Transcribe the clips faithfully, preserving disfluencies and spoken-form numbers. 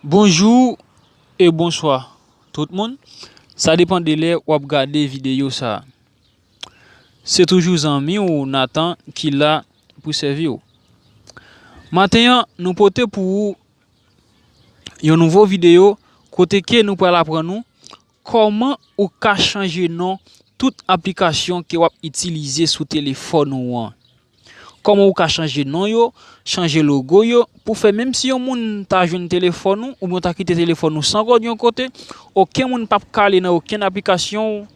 Bonjou e bonswa tout moun. Sa depann de lè w ap gade videyo sa a. Se toujou zanmi w Nathan ki la pou sèvi w. Maten an, nou pote pou ou yon nouvo videyo kote ke nou pral aprann ou kòman ou ka chanje non tout aplikasyon ke w ap itilize sou telefòn ou an. Kòman ou ka chanje non yo, chanje logo yo, pou fè menm si yon moun ta jwenn telefòn ou, oubyen w ta kite telefòn ou san kòd yon kote, okenn moun p ap ka ale nan okenn aplikasyon ou,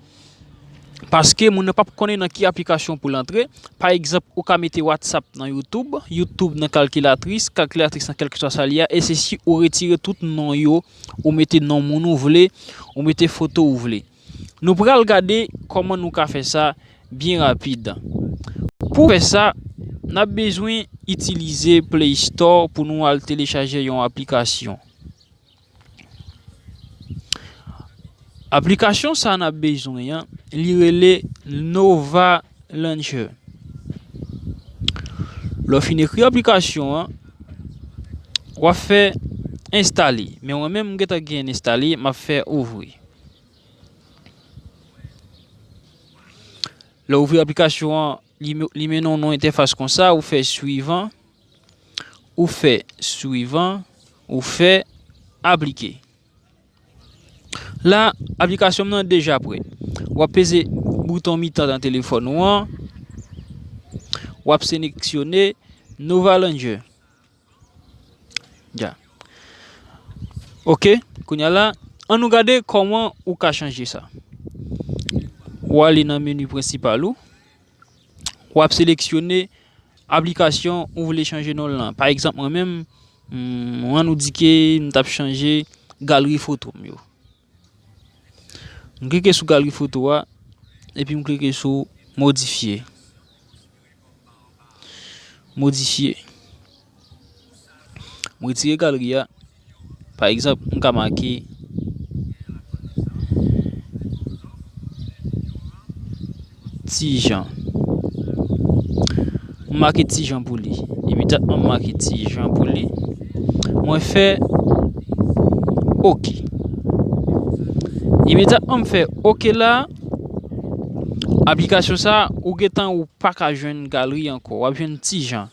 paske moun nan p ap konnen nan ki aplikasyon pou l antre. Pa egzanp, ou ka mete WhatsApp nan YouTube, YouTube nan kalkilatris, kalkilatris nan kèlkeswa sa li a, e se si ou retire tout non yo, ou mete non moun ou vle, ou mete foto ou vle. Nou pral gade kòman nou ka fè sa byen rapid. Pou fè sa, n ap bezwen itilize Play Store pou nou al telechaje yon aplikasyon. Aplikasyon sa n ap bezwen an, li rele Nova Launcher. Lè w fin ekri aplikasyon an, w ap fè enstale. Men mwen menm, m gentan gen enstale, m ap fè ouvri. Lè w ouvri aplikasyon an, li, li mennen w nan yon entèfas konsa, ou fè swivan, ou fè swivan, ou fè aplike. La, aplikasyon m nan deja prè. W ap peze bouton mitan nan telefòn ou an, w ap seleksyone Nova Launcher. Ya. Ok, kounye a la, an nou gade kòman ou ka chanje sa. W ale nan meni prensipal ou, w ap seleksyone aplikasyon ou vle chanje non l lan. Pa egzanp, mwen menm, mm, an nou di ke m t ap chanje galri foto m yo. M klike sou galri foto a, epi m klike sou modifye. Modifye. M retire galri a. Pa egzanp, m ka make Ti Jan. M make Ti Jan pou li. Imedyatman m make Ti Jan pou li, mwen fè ok. Imedyatman m fè ok la, aplikasyon sa, ou gentan ou pa ka jwenn galri ankò. W ap jwenn Ti Jan.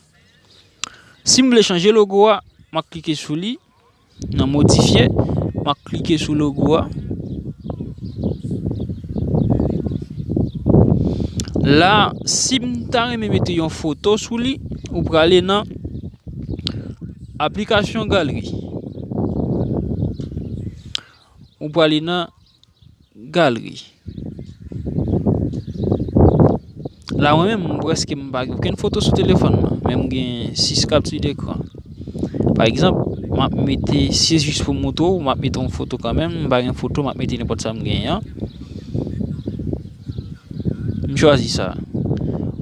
Si m vle chanje logo a, m ap klike sou li, nan modifye, m ap klike sou logo a. La, si m ta renmen mete yon foto sou li, ou prale nan aplikasyon galri. Ou prale nan galri. La, mwen menm, m prèske m pa gen okenn foto sou telefòn nan, men m gen sis kapti dekran. Pa egzanp, m ap mete, se jis pou m montre w, m ap mete yon foto kanmenm, m pa gen foto, m ap mete nenpòt sa m genyen an. M chwazi sa.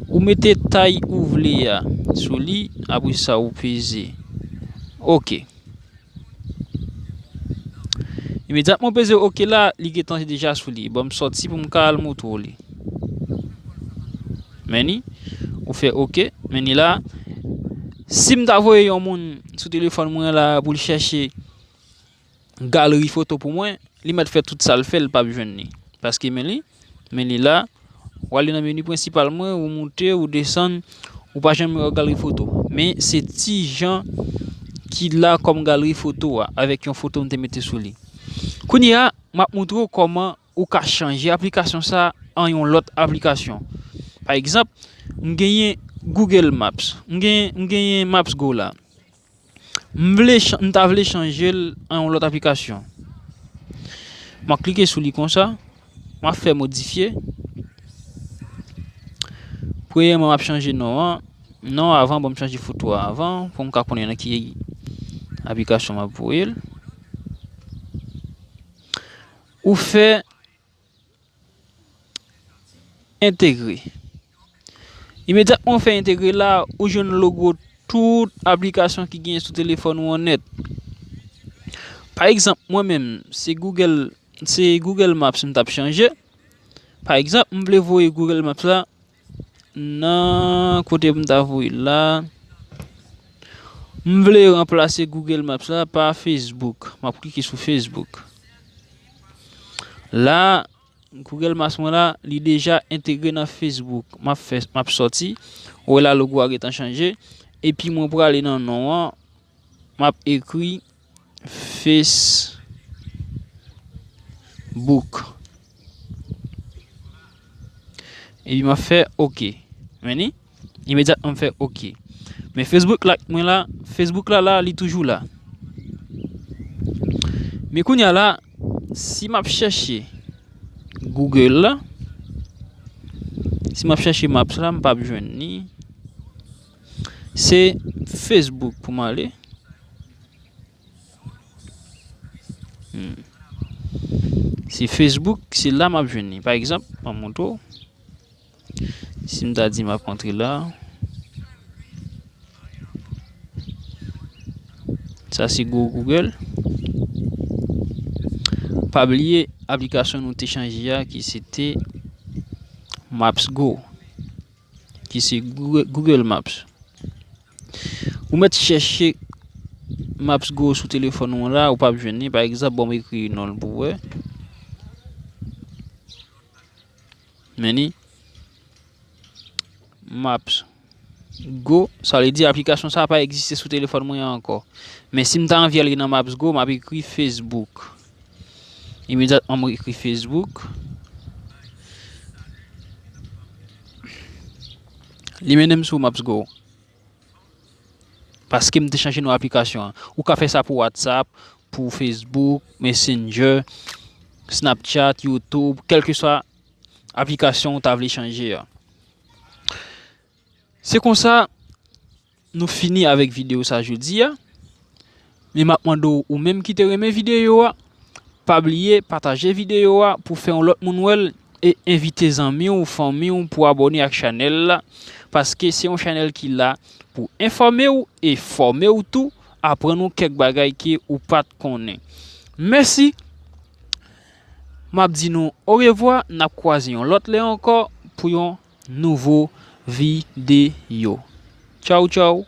Ou mete tay ou vle a sou li, apre sa ou peze ok. Imedyatman w peze ok la, li gentan deja sou li. Ban m sòti pou m ka al montre w li. Men li, ou fè ok, men li la. Si m ta voye yon moun sou telefòn mwen la pou l chèche galri foto pou mwen, li mèt fè tout sa l fè, l p ap jwenn li. Paske men li, men li la, w ale nan meni prensipal mwen, ou moute, ou desann, ou pa janm wè galri foto. Men se Ti Jan ki la kòm galri foto a, avèk yon foto m te mete sou li. Kounye a, m ap montre w kòman ou ka chanje aplikasyon sa an yon lòt aplikasyon. Pa egzanp, m genyen Google Maps. M genyen, m genyen Maps Go la. M vle chan-, m ta vle chanje l an yon lòt aplikasyon. M ap klike sou li konsa. M ap fè modifye. Premyèman, m ap chanje non an. Non avan, bon, m chanje foto a avan pou m ka konnen nan ki aplikasyon m ap voye l. Ou fè entegre. Imedyatman w fè entegre la, ou jwenn logo tout aplikasyon ki genyen sou telefòn ou an nèt. Pa egzanp, mwen menm, se Google, se Google Maps m t ap chanje. Pa egzanp, m vle voye Google Maps la nan kote m ta voye l la. M vle ranplase Google Maps la pa Facebook. M ap klike sou Facebook. La, Google Maps mwen la, li deja entegre nan Facebook. M ap fè, m ap sòti. Ou wè la, logo a gentan chanje. Epi mwen prale nan non an. M ap ekri Facebook. Epi m ap fè OK. Men ni, imedyatman m fè OK. Men Facebook la, mwen la, Facebook la, la, li toujou la. Men kounye a la, si m ap chèche Google la, si m ap chèche Maps la, m p ap jwenn ni. Se Facebook pou m ale. Hmm. Se Facebook, se la m ap jwenn li. Pa egzanp, m ap montre w. Si m ta di m ap antre la. Sa se Go Google. Pa bliye aplikasyon nou te chanje a ki se te Maps Go, ki se Google, Google Maps. Ou mèt chèche Maps Go sou telefòn ou an la, ou p ap jwenn li. Pa egzanp, bon, m ekri non l pou w wè. Men ni Maps Go, sa vle di aplikasyon sa a pa egziste sou telefòn mwen an ankò. Men si m ta anvi al nan Maps Go, m ap ekri Facebook. Imedyatman m ekri Facebook. Li mennen m sou Maps Go. Paske m te chanje non aplikasyon an. Ou ka fè sa pou WhatsApp, pou Facebook, Messenger, Snapchat, YouTube, kèlkeswa aplikasyon ou ta vle chanje a. Se konsa, nou fini avèk videyo sa jodi a. Men m ap mande w, ou menm ki te renmen videyo a, pa bliye pataje videyo a pou fè yon lòt moun wè l e envite zanmi w, fanmi w pou abòne ak chanèl la, paske se yon chanèl ki la pou enfòme w e fòme w tou, aprann ou kèk bagay ke ou pa t konnen. Mèsi, m ap di nou orevwa, n ap kwaze yon lòt lè ankò pou yon nouvo videyo. Tchaw, tchaw.